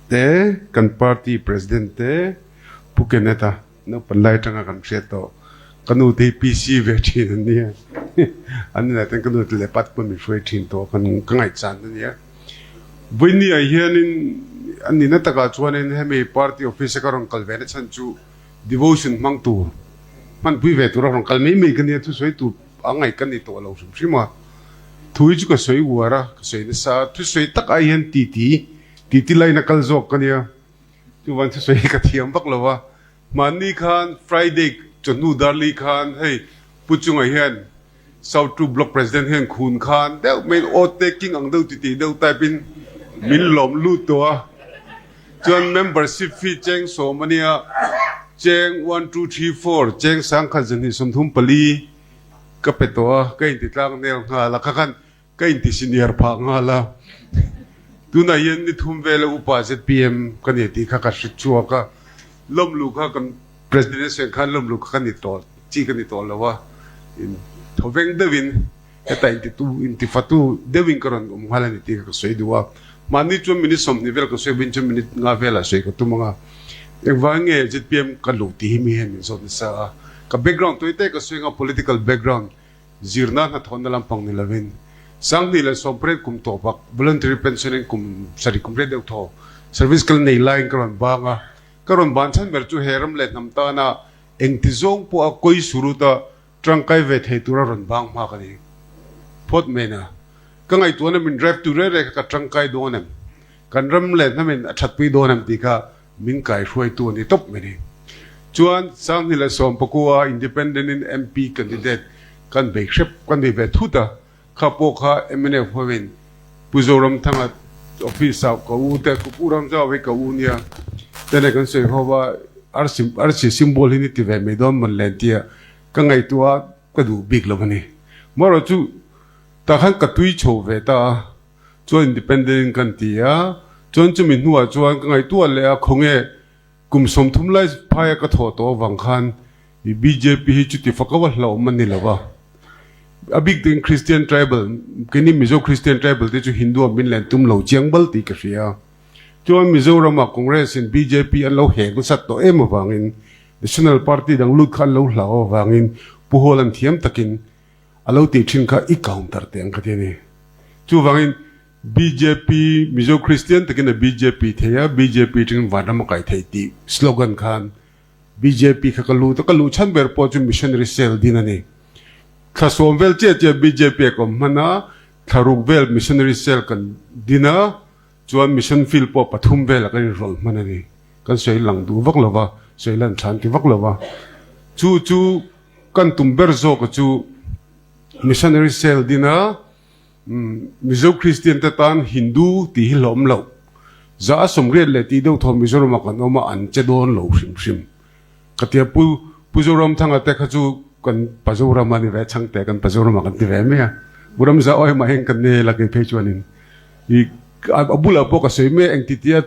te, kan party president te Pu Kenneth-a naupan lai atanga kan hriat tawh. Ka nu te hi PC ve thin an nia. An inah ten ka nu te leh pa te pawh min hruai thin tawh kan ka ngaihchan a nia. Vawinia hianin a nihna takah chuanin hemi party office a ka rawn kal ve na chhan chu devotion hmang tur, hmanpui ve tura rawn kal mai mai ka nia, thusawi tur a ngaih ka ni tawh lo hrim hrim a. Thu hi chu ka sawi uar a, ka sawi nasa a, thusawi tak ai hian titi, titi laina kal zawk ka nia. Chuvan thusawi hi ka thiam vak lo a, Mahni khan Friday chawhnu darli khan hei Pu Chunga hian South Two Block President hian khun khan deuh maiin aw taking ang deuh titih deuh type in min lawm lut tawh a. Chuan membership fee cheng sawm a nia, cheng one two three four cheng sangkhat zahnih 34 ka pe tawh a, ka inti tlang nel nghal a kha khan Ka inti senior phah nghal a, tunah hian ni thum vela upa zpm ka ni tih kha ka hre chhuak a, lawmlu kha kan President sawi khan lawmlu kha ka ni tawh chi ka ni tawh lo a, thawveng deuhin heta intitu intifatu deuhin ka rawn awm nghal a ni tih kha ka sawi duh a, mahni chuan minute 20 vel ka sawi vin chuan minute nga velah sawi ka tum ang a, engvang nge zpm ka luh tih hi mi hian min zawt nasa a, ka background tawi te ka sawi ang a, political background. Zirna hnathawhna lampang ni lovin 2018 kum tawpak voluntary pension in kum sarih kum riat deuh thaw service kal nei laiin ka rawn bang a. Ka rawn ban chhan ber chu he ram leh hnam tana engti zawng pawh a kawi suruta tangkai ve thei tura rawn bang hma ka ni phawt mai na. Ka ngaihtuahna min drive tu reh reh kha ka tangkai dawn em? Kan ram leh hnamin a thatpui dawn em tih kha Min kaihruaitu a ni tawp mai ni. Chuan 2019 Independent in MP candidate kan bei hrep kan bei ve thut a, kha pawh kha mnf hovin Pu Zoramthanga office ah ka u te, Pu Ramzau hi ka u nia te nen kan sawi ho va, arsi arsi symbol hi ni ti ve mai dawn mawn le tia ka ngaihtuah a ka duh bik lo a ni. Marawh chu tah khan ka tui chho ve ta a. Chuan independent in kan ti a, chuan chumi hnuah chuan ka ngaihtuah leh a, khawnge kum 30 lai phaia ka thawh tawh avang khan i bjp hi chuti fak a va hlauhawm a ni lo va. A bik takin Christian tribal, keini Mizo Christian tribal te chu Hindu ah min len tum lo chiang bal tih ka hria. Chuan Mizoram ah Congress in bjp an lo hek nasat tawh em avangin National Party dang lut kha an lo hlau avangin Pu Hall an thiam takin A lo tih thin kha i counter teh ang ka ti a ni. Chuvangin bjp, Mizo Kristian takin a bjp thei a, bjp tangin vanram a kai thei tih slogan khan bjp kha ka lut a, ka luh chhan ber pawh chu missionary cell din a ni. Thla sawm vel chiah chiah bjp a ka awm hman a, thla ruk vel missionary cell kan din a, chuan mission field pawh pathum velah kan inrawlh hman a ni. Kan sawi lang duh vak lo va, sawi lan than ti vak lo va. Chu chu. Kan tum ber zawka chu Missionary Cell dina Mizo Kristian te tan Hindu tih hi hlawm loh. Za a 80 leh tih deuh thaw Mizoramah kan awm a, an che dawn lo hrim hrim. Ka tia Pu Pu Zoramthanga te kha chu kan Pazoram a ni ve, chhangte kan Pazoramah kan ti ve mai a. Pu Ramza aw hemah hian kan nel a kei phei chuanin i a bulah pawh ka sawi mai a, engtitia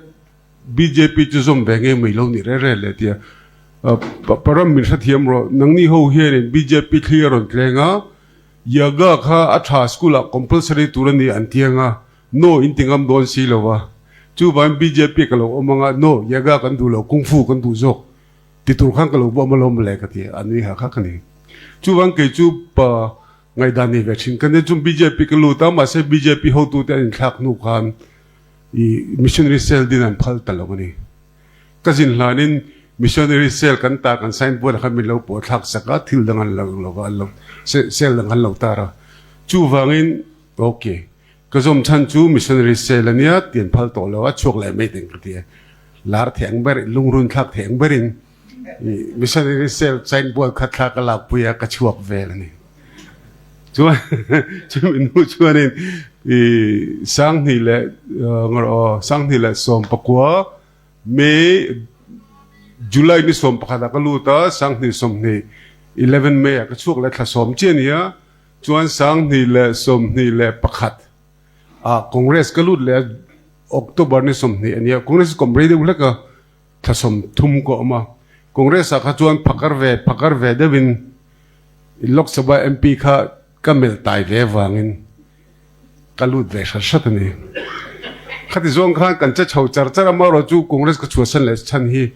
Bjp chu zawm ve ngei mai lo nih reh reh le tia Param min hrethiam rawh nangni ho hianin bjp thli a rawn tleng a Yaga kha a tha school ah compulsory tur a ni an tiang a no in ti ngam dawn si lo va chuvangin bjp ka lo awm anga no Yaga kan duh lo kungfu kan duh zawk ti tur khan ka lo bawm alawm le ka ti a nui ha kha ka ni chuvang kei chu pa ngaihdan nei ve thin ka nia chung bjp ka lut a mahse bjp hotute an inthlak hnu khan I missionary cell din an phal ta lo a ni. Ka zin hlanin missionary cell kan tar kan signboard ah khan min lo pawh thlak sak a, thil dang an lo lo va, an lo cell dang an lo tar a. Chuvangin ok, ka zawm chhan chu missionary cell a nia ti an phal tawh lo a, chhuak leh mai teng ka ti a. Lar thei ang ber, lungrun thlak thei ang berin i missionary cell signboard kha thla ka lakpui a, ka chhuak vel a ni. Chuan chumi hnu chuanin i 2000 leh ngarawh 2019 May July ni 11 ah ka lut a, 2020 11 May ah ka chhuak leh thla sawm chiah a ni a, chuan 2021 ah Congress ka lut leh a, October ni 20 a ni a, Congress kawm rei deuh hlek a, thla 30 ka awm a, Congress ah kha chuan phakar ve phakar ve deuhin Lok Sabha MP kha ka melh tai ve avangin ka lut ve hrat hrat a ni. Khati zawng khan kan che chho char char a, amaherawh chu Congress ka chhuahsan leh chhan hi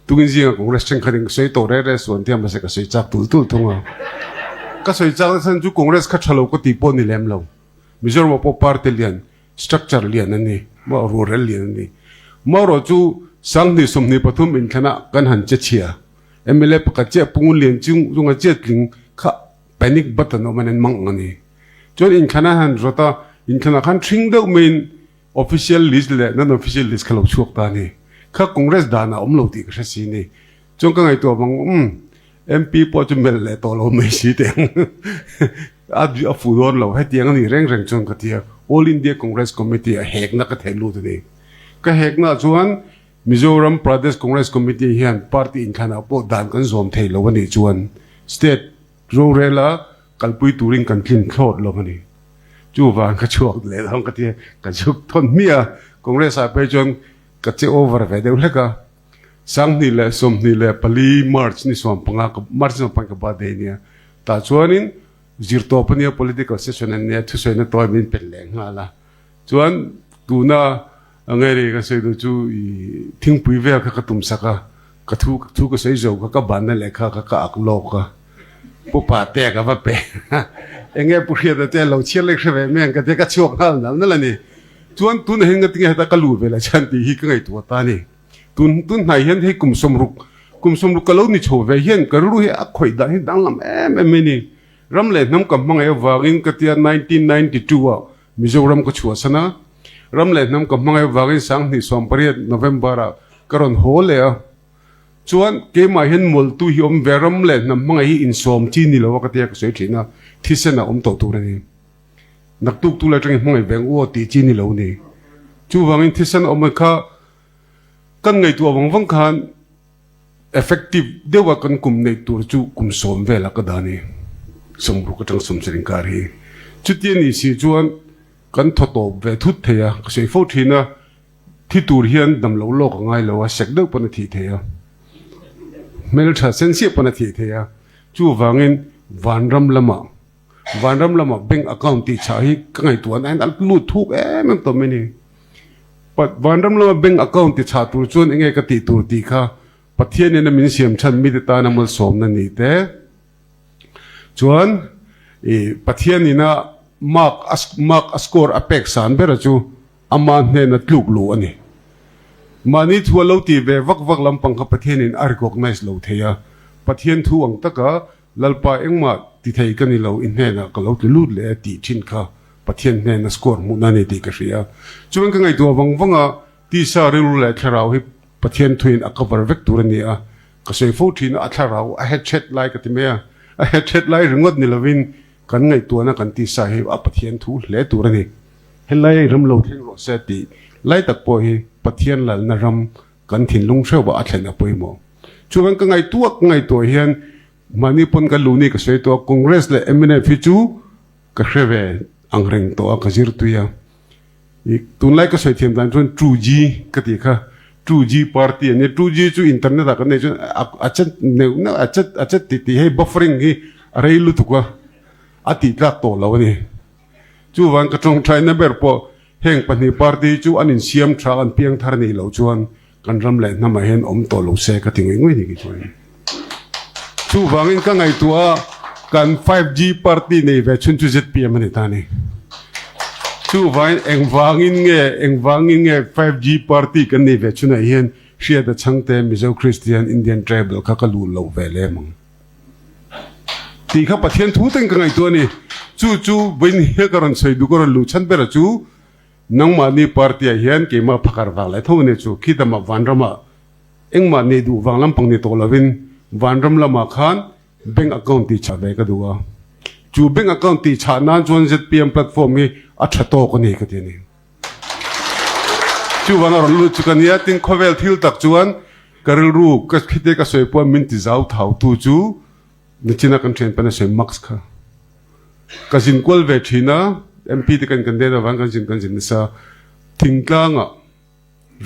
tungin zinga Congress thenkhatin ka sawi tawh reh reh suan tia mahse ka sawi chak tul tul thung a. Ka sawi chak na chhan chu Congress kha tha lo ka tih pawh ni lem lo. Mizoram ah pawh party lian, structure lian a ni, maw rualrel lian a ni. Amaherawh chu Sanghnih 23 inthlanah kan han che chhia. Mla pakhat chiah Pungun lian chung chunga chiah tling kha panic button awm an en mang ang a ni. Chuan inthlan a han rawt a, inthlanah khan hring deuh maiin official list leh non-official list kha lo chhuak ta a ni. Kha Congress danah a awm lo tih ka hre si ni. Chuan ka ngaihtuah vang umm MP pawh chu melh leh tawh lo mai si teh ang. A a fuh dawn lo hetiang a ni reng reng chuan ka ti a, All India Congress Committee a hekna ka theh lut a ni. Ka heknaah chuan Mizoram Pradesh Congress Committee hian party inthlanah pawh dan kan zawm thei lo a nih chuan state rorela kalpui turin kan tlin thlawt lo a ni. Chuvang ka chhuak leh dawn ka ti a, ka chhuk thawn hmiah a, Congress ah phei chuan ka che over ve deuh hlek a. 2024 March ni 15 ka March ni 15 ka birthday nia tah chuanin zirtawp ania political session an nia thusawiina tawi min pet leh nghal a. Chuan tuna a ngei ka sawi duh chu i thingpui vel kha ka tum sak a, ka thu thu ka sawi zo kha ka banna lehkha kha ka ak lawk a, Pu Pate ka va pe a, enge Pu Hriata te lo chhiar lek hre ve mai ang ka tia ka chhuak nghal nal nal a ni. Chuan tunah hian ngatinge heta ka luh ve leh chhan tih hi ka ngaihtuah ta a ni. Tun tun hnai hian hei kum 60 kum 60 ka lo ni chho ve hian ka rilru hi a khawih dan hi danglam em em mai a ni. Ram leh hnam ka hmangaih avangin ka tia 1992 ah Mizoram ka chhuahsan a, ram leh hnam ka hmangaih avangin 2018 November ah ka rawn haw leh a. Chuan keimah hian mawlhtu hi awm ve, ram leh hnam hmangaih hi insawm chi ni lo a ka tia ka sawi thin a, thisen a awm tawh tur a ni. Naktuk tu leh atangin hmangaih ve ang u aw tih chi ni lo a ni. Chuvangin thisen awm kha kan ngaihtuah vang vang khan Effective deuha kan kum neih tur chu kum sawm velah ka dah a ni. 60 atang 70 inkar hi. Chutia ni si chuan kan thaw tawp ve thut thei a, ka sawi fo thin a, thi tur hian dam loh lawk a ngai lo a, sek deuh pawn a thih thei a, hmeltha sen siah pawn a thih thei a, chuvangin vanram lamah Vanram lama bank account tih chhah hi ka ngaihtuah na hian a lut thuk em em tawh mai ni. Vanram lama bank account ti chhah tur chuan enge ka tih tur tih kha Pathian in a min siam chhan mite tana malsawmna ni te chuan i Pathian ina mark a mark a score a pek san bera chu ama hnena tluk luh a ni. Mahni thu a lo tih ve vak vak lampang kha Pathian in a recognize lo thei a, Pathian thu ang taka Lalpa engmah ti thei ka ni lo, i hnenah ka lo tlu lut leh e tih thin kha Pathian hnena score hmuhna a ni tih ka hria. Chuan ka ngaihtuah vang vang a, tisa rilru leh thlarau hi Pathian thuin a cover vek tur a ni a, ka sawi fo thin a, a thlarau a headset lai ka ti mai a, a headset lai ringawt ni lovin kan ngaihtuahna kan tisa hi a Pathian thu hle tur a ni. Helai a i ram lo thleng rawh se tih lai tak pawh hi Pathian lalna ram Kan thinlung hreuh a thlen a pawimawh. Chuan ka ngaihtuah ka ngaihtuah hian mahni pawn ka luh ni ka sawi tawh a, Congress leh mnf hi chu ka hre ve ang reng tawh a, ka zir tui a. I tunlai ka sawi thiam dan chuan two G ka tih kha, two G party a nia, two G chu internet ah kan neih chuan a chet neuh neuh a chet a chet tih tih hei buffering hi a rei lutuk a, a tih tlak tawh lo a ni. Chuvang ka tawngtaina ber pawh Heng pahnih party chu an insiam tha an piang thar nih loh chuan kan ram leh hnamah hian awm tawh lo se ka ti ngawih ngawih ni ki chuan. Chuvangin ka ngaihtuah a kan 5G party nei ve chhun chu zpm a ni ta ni. Chuvangin engvangin nge engvangin nge 5G party kan nei ve chhunah hian Hriata Chhangte Mizo Christian Indian Tribal kha ka luh loh ve lem ang. Tih kha Pathian thu ten ka ngaihtuah a ni. Chu chu vawiin ka rawn sawi duh ka rawn luh chhan ber a chu nangmahni party ah hian keimah phakar vang leh tho a ni chu khitama vanramah engmah neih duh vang lampang ni tawh lovin vanram lamah khan bank account tih chah ve ka duh a. Chu bank account tih chah nan chuan zpm platform hi a tha tawk a ni ka ti a ni. Chuvang a rawn lut chu ka nia, tin khawvel thil tak chuan ka rilru ka khite ka sawi pawh min ti zau thau tu chu nichina kan thian pan a sawi Max kha. Ka zin kual ve thin a, MP te kan kan den avang kan zin kan zin nasa. Thingtlanga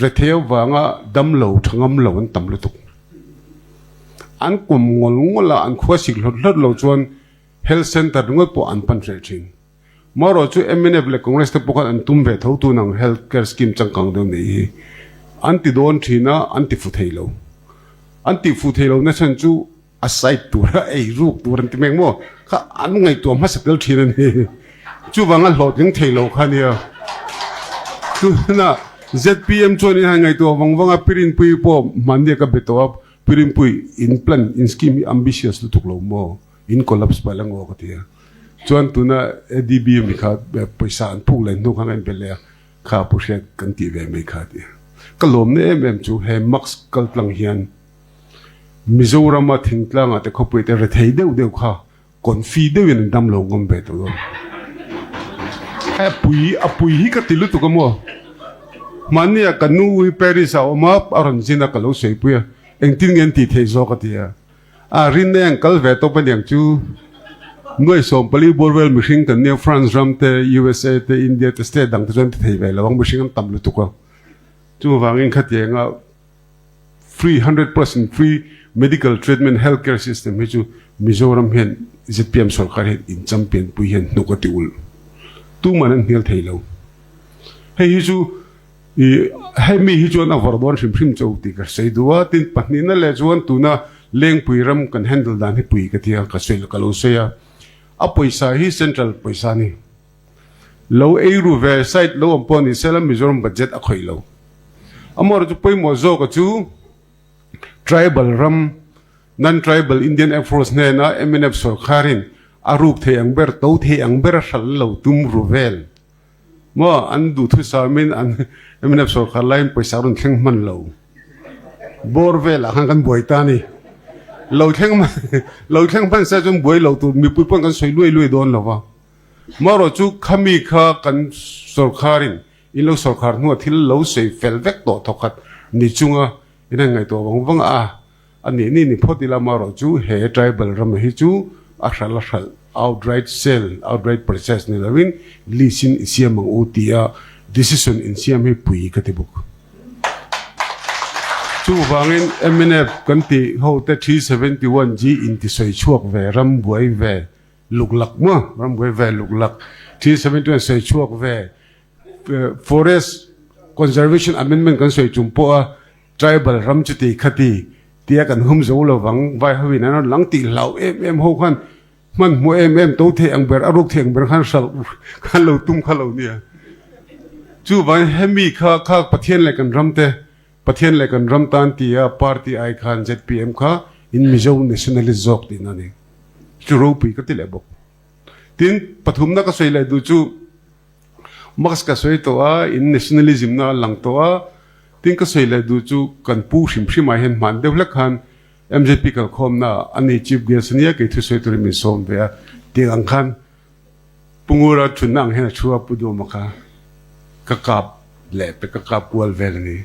rethei avanga damlo tha ngam lo an tam lutuk. An kum ngawl ngawl a, an khua sik hlawt hlawt lo chuan health center ringawt pawh an pan hreh thin. Marawh chu mnf leh Congress te pawh khan an tum ve tho tun ang health care scheme changkang deuh nei hi an ti dawn thin a, an ti fu thei lo. An tih fuh thei lo na chhan chu a side tura ei ruk tur an ti mek maw? Kha an ngaihtuah hmasa tel thin a ni. Chuvang a hlawhtling thei lo kha nia. Tunah zpm chuan in han ngaihtuah vang vang a, Pirinpui pawh hmannia ka be tawh a, Pirinpui in plan, in scheme hi ambitious lutuk lo maw? In collapse palh angaw ka ti a. Chuan tuna ADB ami kha pawisa an phuk leh hnu khan ka inbe leh a, Kha pu hriat kan tih ve mai kha ti. Ka lawmna em em chu he mask kal tlang hian Mizorama thingtlangah te khawpui te rethei deuh deuh kha confi deuhin an dam lo ngawm ve tawh dawn. Hei a pui a pui hi ka ti lutuk a maw. Mahnia ka nu hi Paris ah a awm a, a rawn zin a ka lo sawi pui a, engtin nge an tih theih zawk a ti a. A rinna ang kal ve tawp aniang chu nuai 14 bawr vel mihring kan nia France ram te USA te India te state dang te chuan ti thei ve lo ang mihring an tam lutuk a chuvangin khatianga free 100% free medical treatment health care system hi chu Mizoram hian zpm sorkar hian in champion pui hian hnuk a ti ulh tuman an hnial thei lo hei hi chu I hemi hi chuan a vawrh dawn hrim hrim cho tih ka sawi duh a, tin pahnihna leh chuan tuna Lengpui ram kan handle dan hi pui ka ti a, ka sawi ka lo sawi a, a pawisa hi central pawisa a ni. Lo ei ru ve site lo awm pawh ni sela Mizoram budget a khawih lo. Amaherawhchu chu pawimawh zawka chu tribal ram, non-tribal Indian Air Force hnena mnf sorkharin a ruk thei ang ber, to thei ang ber a hral lo tum ru vel. Maw an duhthusamin an mnf sorkar laiin pawisa rawn thleng hman lo. Bawr velah khan kan buai ta a ni. Lo thleng lo thleng hman se chuan buai lo tur mipui pawn kan sawi luai luai dawn lo va. Marawh chu khami kha kan sorkarin in lo sorkar hnuah thil lo sawi fel vek tawh thawkhat ni chunga in han ngaihtuah vang vang a. A nih ni ni phawt ila amaherawh chu he tribal ram hi chu a hralh a hralh, outright sale, outright purchase ni lovin lease in i siam ang u tia decision in siam hi pui ka ti bawk. Chuvangin mnf kan tih ho te 371G intisawi chhuak ve, ram buai ve luklak maw, ram buai ve luklak, 371 sawi chhuak ve, Forest Conservation Amendment kan sawi chung pawha Tribal ram chuti khati tia kan hum zo lovang, vai hoin an rawn lang tih hlau em em ho khan hmanhmawh em em to thei ang ber, a ruk thei ang ber khan hralh khan lo tum kha lo nia. Chuvangin hemi kha kha Pathian leh kan ram te, Pathian leh kan ram tan tia party ai khan zpm kha in Mizo nationalist zawk tihna a ni. Chu ropui ka ti leh bawk. Tin, pathumna ka sawi leh duh chu, Max ka sawi tawh a, in nationalism na a lang tawh a, tin ka sawi leh duh chu kan pu hrim hrim ah hian hman deuh hlek khan mzp kalkhawmna ah a ni Chief Guest a nia kei thusawi turin min sawm ve a, tiang ang khan Pu Ngura thunna ang hian a thu a Pu Duhma kha ka kap leh pe ka kap kual vel a ni.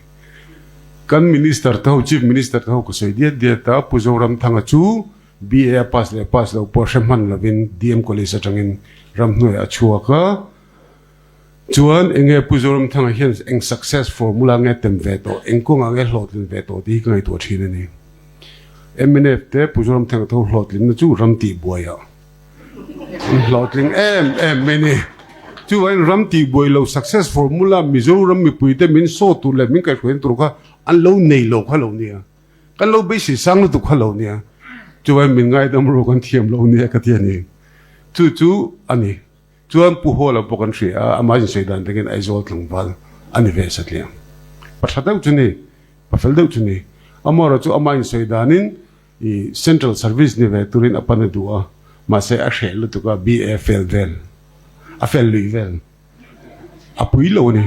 Kan Minister te ho Chief Minister te ho ka sawi diat diat a, Pu Zoramthanga chu BA a pass leh pass lo pawh hre hman lovin DM College atangin ramhnuaiah a chhuak a. Chuan enge Pu Zoramthanga hian eng success formula nge tem ve tawh, eng kawngah nge hlawhtlin ve tawh tih hi ka ngaihtuah thin a ni. Mnf te Pu Zoramthanga tho hlawhtlinna chu ram tihbuaiah an hlawhtling em em mai ni. Chuvangin ram tihbuai lo success formula Mizoram mipuite min sawt tur leh min kaihhruaina tur kha an lo nei lo kha lo nia. Kan lo beisei sang lutuk kha lo nia, chuan min ngaidam ru kan thiam lo nia ka ti a ni. Chu chu a ni. Chuan Pu Hawla pawh kan hria a, amah insawi dan takin Aizawl tlangval a ni ve satliah. Pa tha deuh chu ni, pa fel deuh chu ni. Amaherawh chu amah insawi danin i Central Service ni ve turin a pan a duh a, mahse a hreh lutuk a, BA fel vel, a fel luih vel. A pui lo a ni.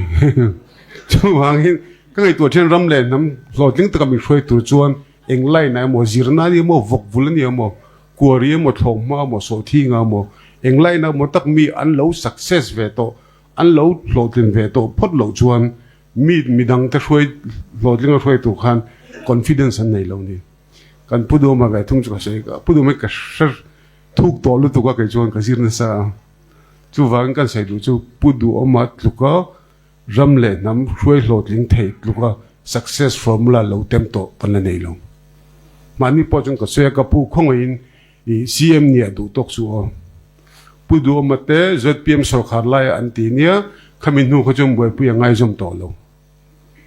Chuvangin ka ngaihtuah thian ram leh hnam hlawhtling taka min hruai tur chuan eng line ah emaw, zirna a ni emaw, vawk vul a ni emaw, kuari emaw, thlawhhma emaw, sawhthinga emaw, eng line ah emaw tak mi an lo success ve tawh, an lo hlawhtlin ve tawh phawt loh chuan mi midang te hruai hlawhtlinga hruai tur khan confidence an nei lo a ni. Kan Pu Duhawma ve thung chu ka sawi, Pu Duhawma hi ka hre thuk tawh lutuk a kei chuan ka zir nasa a. Chuvangin kan sawi duh chu Pu Duhawma tluka ram leh hnam hruai hlawhtling thei tluka success formula lo tem tawh kan la nei lo. Mahni pawh chuan ka sawi a, ka pu khawngaihin i CM nia duh tawk chu aw. Pu Duhawma te zpm sawrkhar laia an ti nia, khami hnu kha chuan buaipui a ngaizawm tawh lo.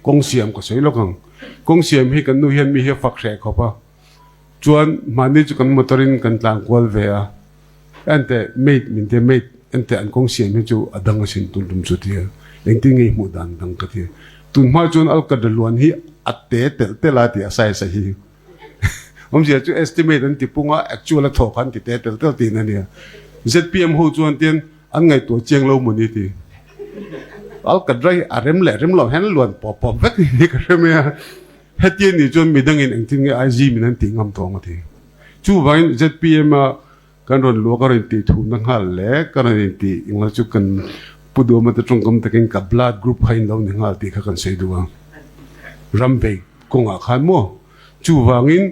Kawng siam ka sawi lawk ang. Kawng siam hi kan nu hian mi hi a fak hreh khawp a. Chuan mahni chu kan motor in kan tlan kual ve a. Enteh mate min tia mate enteh an kawng siam hi chu a dang asin tun tum chu tia. Engtin nge i hmuh dan dang ka ti. Tun hma chuan Alkadra luan hi a te telh telh a ti a size a hi. Awmzia chu estimate an ti pung a, actual a thawk an ti te tel tel tiin a nia. Zpm ho chuan tian an ngaihtuah chiang lo mawni ti. Alkadra hi a rem leh rem lo hian a luan pawp pawp vek ni ka hre mai a. Hetia nih chuan midangin engtin nge IG min an tih ngam tawh ang a ti. Chuvangin zpm a Kan rawn luak a rawn tih thumna nghal leh ka rawn intih englo chu kan Pu Duhawma te tawngkam takin ka blood group kha in lo ni nghal tih kha kan sawi duh a. Ram bei kawngah khan maw? Chuvangin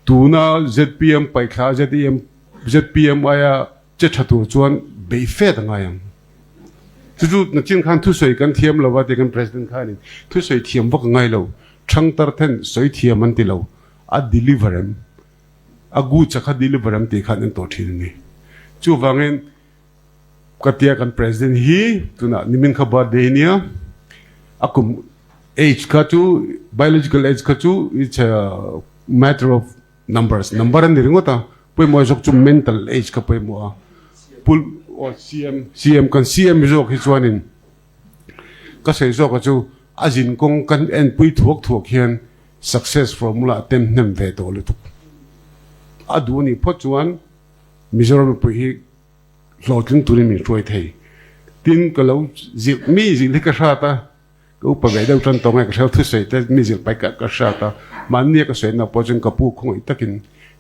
tuna zpm paihthla ZEM zpm aia che tha tur chuan bei fet a ngai ang. Chu chu nachin khan thusawi kan thiam lo va ti kan President khanin thusawi thiam vak a ngai lo. Thangtar then sawi thiam an ti lo. A deliver em? A goods a kha deliver am tih khan an tawh thin a ni. Chuvangin ka tia kan President hi tunah nimin kha birthday a nia, a kum age kha chu biological age kha chu it's a matter of numbers, number a ni ringawt a, pawimawh zawk chu mental age kha pawimawh a. Pul aw CM, CM kan CM zawk hi chuanin ka sawi zawk a chu a zin kawng kan enpui thuak thuak hian Success formula a tem hnem ve tawh lutuk. A duh a nih phawt chuan Mizoram mipui hi hlawhtling turin min hruai thei. Tin, ka lo zilh mi zilh hi ka hrat a, ka upa ve deuh tan tawh nge ka hre thusawi te mi zilh pai ka hrat a, mahnia ka sawi na pawh chuan ka pu khawngaih takin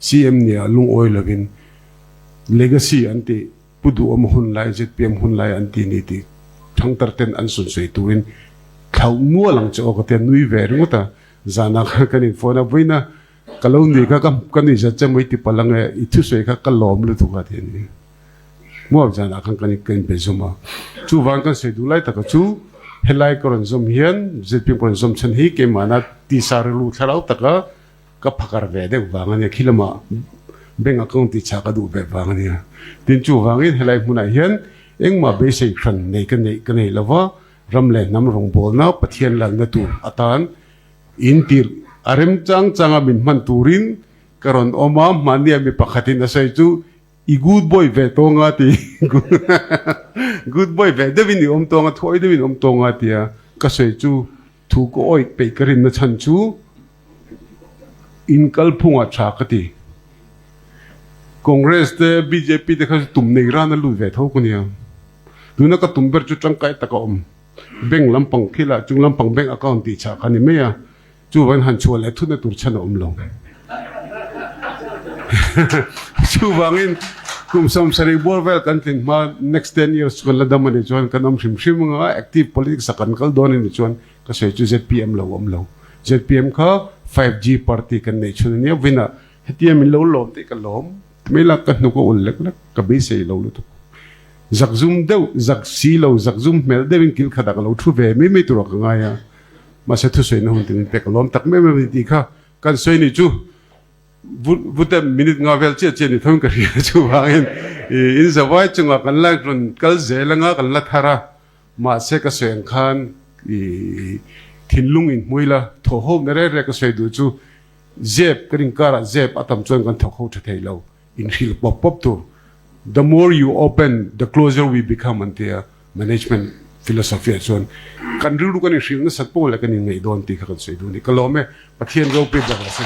CM nia lungawi lovin legacy an tih Pu Duhawm hun lai, zpm hun lai an ti ni tih thangtar ten an sawn sawi turin thlauh nual ang che aw ka ti a, nui ve ringawt a, zanah khan kan in phone a, vawiina ka lo nui kha ka nui zat che maw i ti palh ang e, i thusawi kha ka lawm lutuk a ti a ni. Hmuam zanah khan kan in be zawm a, chuvang kan sawi duh lai taka chu helai ka rawn zawm hian zpm ka rawn zawm chhan hi keimahna tisa rilru thlarau taka Ka phakar ve deuh vang a nia, khi lamah bank account tih chah ka duh ve vang a nia. Tin chuvangin helai hmunah hian engmah beisei hran nei ka neih ka nei lova, ram leh hnam rawngbawlna Pathian lalna tur atan in tirh a remchang changa min hman turin ka rawn awm a, hmahnia mi pakhatin a sawi chu I good boy ve tawng a ti good boy ve deuhin i awm tawng a, thuawi deuhin i awm tawng a tia ka sawi chu Thu ka awih peih ka rinna chhan chu in kalphungah tha ka ti. Congress te bjp te kha chu tum nei rana lut ve tho ka nia. Tuna ka tum ber chu tangkai taka awm bank lampang khilah chung lampang bank account tih chah kha ni mai a. Chuvangin han chhuah leh thutna tur chhan a awm lo. Chuvangin kum 70 bual vel kan tlin hma next 10 years chu kan la dam a nih chuan kan awm hrim hrim anga active politics a kan kal dawn a nih chuan ka sawi chu zpm lo awm lo. Zpm kha 5G party kan neih chhun a nia vawiinah hetia min lo lawm tih ka lawm mai la ka hnuk a ul lek lek ka beisei lo lutuk. Zakzum deuh zak si lo zakzum hmel deuhin kil khatah ka lo thu ve mai mai turah ka ngai a. Mahse thusawiina hun tin pek a lawm tak em em a ni tih kha kan sawi ni chu vutem minute nga vel chiah chiah ni tho in ka hria chuvangin in zavai chungah kan la rawn kal zel anga kan la thar a mahse ka sawi ang khan thinlung in hmui la thawhhawmna rek rek ka sawi duh chu zep kan inkarah zep a tam chuan kan thawk ho tha thei lo. Inhrilh pawp pawp tur, The more you open, the closer we become an tia, management philosophy ah chuan kan rilru kan inhrilh nasat pawh leh kan inngaih dawn tih kha kan sawi duh a ni. Ka lawm e, Pathian ropui ber rawh se.